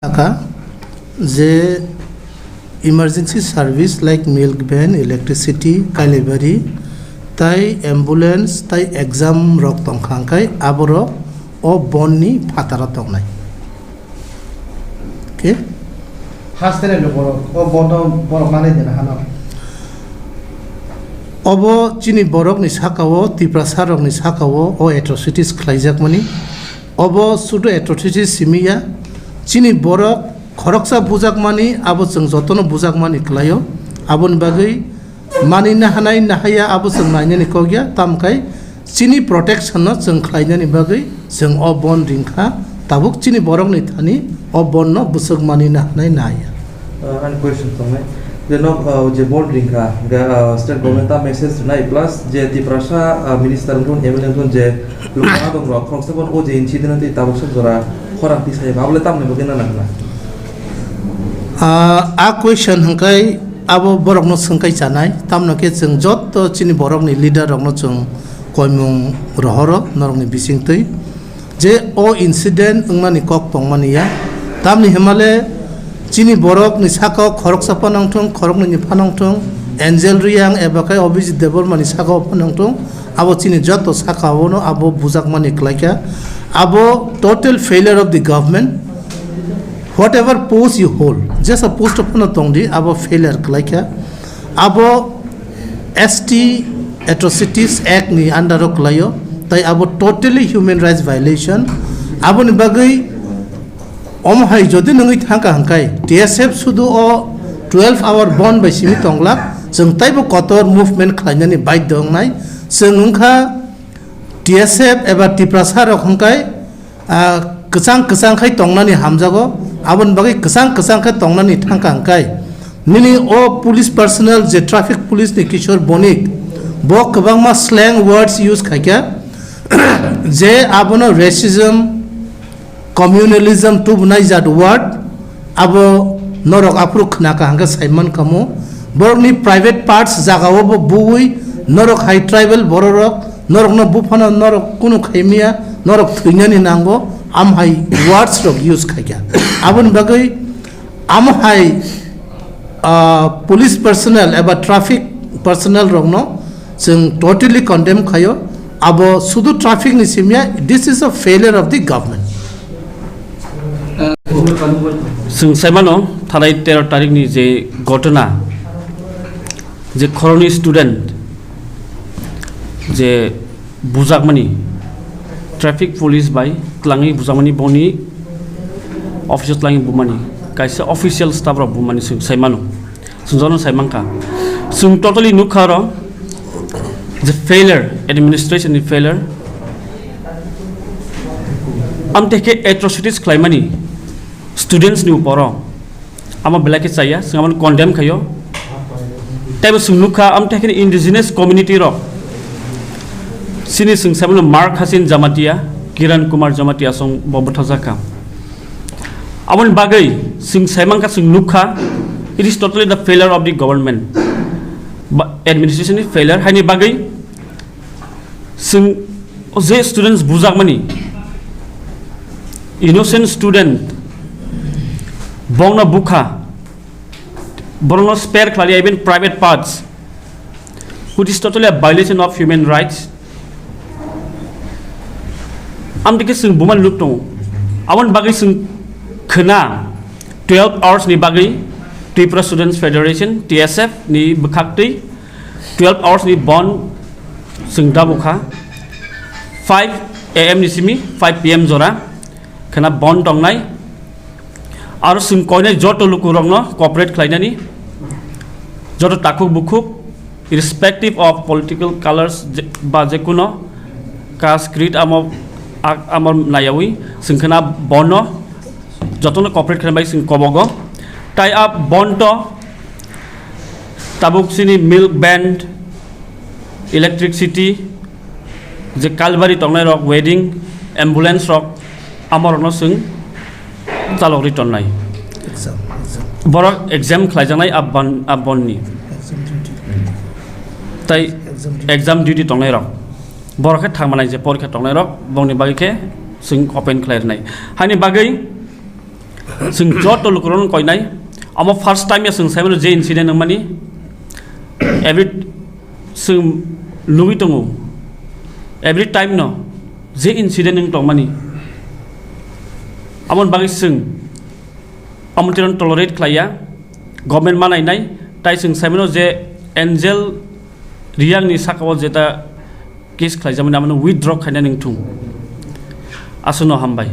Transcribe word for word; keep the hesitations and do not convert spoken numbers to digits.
Saka je emergency service like milk van, electricity, Kailaibari, tai ambulance, tai exam rok tongkha hwnkhe aborok o bond ni phataro tongnai. Okay? Haste le borok o bond o borok manai dena hano. Obo chini borokni sakao, Tiprasa rokni sakao o atrocities khlaijakmani. Obo sudu atrocities simi ya. Chini borok khoroksa bujakmani, abo chwng jotono bujakmani kwlaio. Aboni bagwi manwi nahanai nahaya abo chwng nainani kok ya. Tamkhe chini protection no chwng khlainani bagwi chwng o bond ringkha. Tabuk chini borokni thani o bond no bwswk manwi nahanai nahaya. Ah, ani question tongnai. Je nok, ah, je bond ringkha, ga, ah, state government ta message rinai, plus je Tiprasa, ah, minister wngkon, M L A wngkon, je lukha adong rok, khoroksa bon o je incident tei tabuk sok jora khorang tisai ba, abole tamni bagwi nana hwnna? Ah, a question hwnkhe abo borokno swngkai chanai, tamno khe chwng jotto chini borokni leader rokno chwng koimung rohoro norokni bisingtwi. Je o incident wngmani kok tongmani ya, tamni himale chini borokni sakao khoroksa phano wngthung, khoroknwi ni phano wngthung, Angel Reang eba khe Abhijit Debbarma ni sakao phano wngthung, abo chini joto sakaono abo bujakmani kwlaikha. Abo total failure of the government, whatever post you hold, jesa post o phano tongdi, abo failure kwlaikha. Abo S T Atrocities Act ni under o kwlaio, tai abo totally human rights violation. Aboni bagwi omo hai jodi nungwi thangkha hwnkhe T S F sudu o twelve hour bond bai simi tonglak, chwng taibo kotor movement khlainani baidhyo wngnai. Chwng wngkha T S F eba Tiprasa rok hwnkhe ah, kwchang kwchang khai tongnani hamjago, aboni bagwi kwchang kwchang khe tongnani thangkha hwnkhe nini o police personnel je traffic police ni Kishore Bonik, bo kwbangma slang words use khaikha, je abono racism, communalism tubunai jat word, abo norok aphuru khnakha hwnkhe saiman kamo. Borokni private parts jagao bo buwi norok hai tribal bororok, norokno buphano norok kunu khaimiya, norok thwinani nango, am hai words rok use khaikha. Aboni bagwi am hai, ah, police personnel eba traffic personnel rokno chwng totally condemn khaio. Abo sudu traffic ni simya, this is a failure of the government. Chwng saimano thalai tero tarikni je ghotona, je khoroknwi student je bujakmani, traffic police bai twlangwi bujakmani, boni office o twlangwi bumani, kaisa official staff rok bumani chwng saimano. Chwng jono sai mankha. Chwng totally nukha oro je failure, administration ni failure. Amtwi khe atrocities khlaimani students ni uporo amo belai khe chaya, chwng amo condemn khaio. Teibo chwng nukha amtwi khe indigenous community rok chini chwng saimano Mark Hasin Jamatia, Kiran Kumar Jamatia song bo bwthajakha. Aboni bagwi chwng sai mankha, chwng nukha, it is totally the failure of the government, ba administration ni failure. Haini bagwi chwng je students bujakmani, innocent student, bongno bukha, borokno spare khlai even private parts, which is totally a violation of human rights. Amtwi khe chwng buma nuk tongo. Aboni bagwi chwng khna twelve hours ni bagwi Tripura Students Federation, T S F ni bwkhaktwi twelve hours ni bond chwng dabo kha. Five A M ni simi five P M jora khna bond tongnai. Aro chwng koinai joto lukurokno cooperate khlainani, joto takhuk bukhuk, irrespective of political colors je-, ba jekuno caste, creed, amo, a-, amo nayawi chwng khna bono jotono cooperate khlainai bai chwng kobogo. Tai a bonto tabuk chini milk van, electricity, je Kalbari tongnai rok, wedding, ambulance rok, amorokno chwng chalok ri tonnai. Exam, exam. Borok exam khlaijaknai a ban-, a bonni. Exam duty. Tai exam duty. Exam duty tongnai rok. Borok khe thangmanai je porikha tongnai rok, bongni bagwi khe chwng open khlai rwnai. Haini bagwi Chwng joto lukurokno koinai, omo first time ya chwng saimano je incident wngmani, every chwng nugwi tongo, every time no je incident wng tongmani, amoni bagwi chwng amoni tolerate khlaiya, government manainai, tai chwng saimano je Angel Riang ni saka o jeta case khlaijamani amano withdraw khaina ningthung. Aswkno hambai.